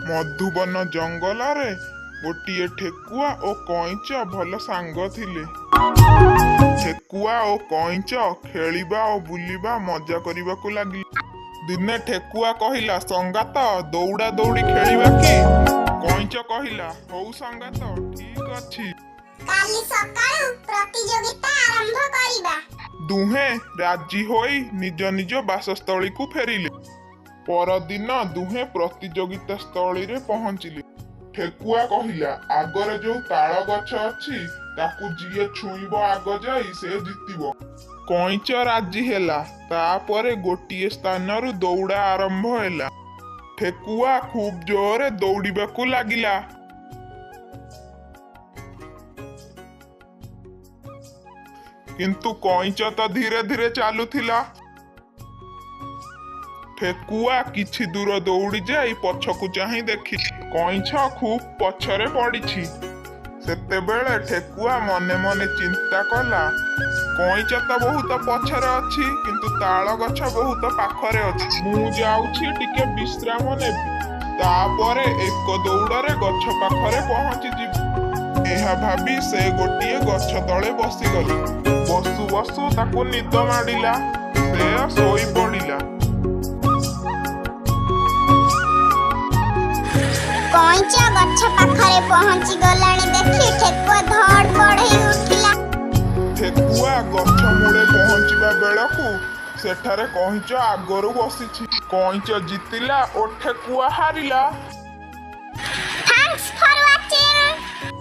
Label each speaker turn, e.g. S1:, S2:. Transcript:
S1: ମଧୁବନ ଜଙ୍ଗଲରେ ଗୋଟିଏ ଠେକୁଆ ଓ କଇଁଚ ଭଲ ସାଙ୍ଗ ଥିଲେ। ଠେକୁଆ ଓ କଇଁଚ ଖେଳିବା ଓ ବୁଲିବା, ମଜା କରିବାକୁ ଲାଗିଲେ। ଦିନେ ଠେକୁଆ କହିଲା, "ସଙ୍ଗାତ, ଦୌଡ଼ା ଦୌଡ଼ି ଖେଳିବା କି?" କଇଁଚ କହିଲା, "ହଉ ସଙ୍ଗାତ, ଠିକ ଅଛି।"
S2: କାଲି ସକାଳୁ ପ୍ରତିଯୋଗିତା ଆରମ୍ଭ କରିବା।
S1: ଦୁହେଁ ରାଜି ହୋଇ ନିଜ ନିଜ ବାସସ୍ଥଳୀକୁ ଫେରିଲେ। ପରଦିନ ଦୁହେଁ ପ୍ରତିଯୋଗିତା ସ୍ଥଳୀରେ ପହଞ୍ଚିଲେ। ଠେକୁଆ କହିଲା, "ଆଗରେ ଯୋଉ ତାଳ ଗଛ ଅଛି, ତାକୁ ଯିଏ ଛୁଇଁବ ଆଗ ଯାଇ, ସେ ଜିତିବ।" କଇଁଚ ରାଜି ହେଲା। ତାପରେ ଗୋଟିଏ ସ୍ଥାନରୁ ଦୌଡ଼ା ଆରମ୍ଭ ହେଲା। ଠେକୁଆ ଖୁବ୍ ଜୋରରେ ଦୌଡ଼ିବାକୁ ଲାଗିଲା। କିନ୍ତୁ କଇଁଚ ତ ଧୀରେ ଧୀରେ ଚାଲୁଥିଲା। ଠେକୁଆ କିଛି ଦୂର ଦୌଡ଼ି ଯାଇ ପଛକୁ ଚାହିଁ ଦେଖି କଇଁଛ ଖୁବ୍ ପଛରେ ପଡ଼ିଛି। ସେତେବେଳେ ଠେକୁଆ ମନେ ମନେ ଚିନ୍ତା କଲା, କଇଁଚ ତ ବହୁତ ପଛରେ ଅଛି, କିନ୍ତୁ ତାଳ ଗଛ ବହୁତ ପାଖରେ ଅଛି। ମୁଁ ଯାଉଛି ଟିକେ ବିଶ୍ରାମ ନେବି, ତାପରେ ଏକ ଦୌଡ଼ରେ ଗଛ ପାଖରେ ପହଞ୍ଚିଯିବି। ଏହା ଭାବି ସେ ଗୋଟିଏ ଗଛ ତଳେ ବସିଗଲା। ବସୁ ବସୁ ତାକୁ ନିଦ ମାଡ଼ିଲା। ସେ ଶୋଇ ପଡ଼ିଲା।
S2: କଇଁଚ ଗଛ ପାଖରେ ପହଞ୍ଚି ଗଲାଣି ଦେଖି ଠେକୁଆ ଧଡ଼ପଡ଼ ହେଇ ଉଠିଲା।
S1: ଠେକୁଆ ଗଛ ମୂଳେ ପହଞ୍ଚିବା ବେଳକୁ ସେଠାରେ କଇଁଚ ଆଗରୁ ବସିଛି। କଇଁଚ ଜିତିଲା ଓ ଠେକୁଆ ହାରିଲା।
S2: Thanks for watching.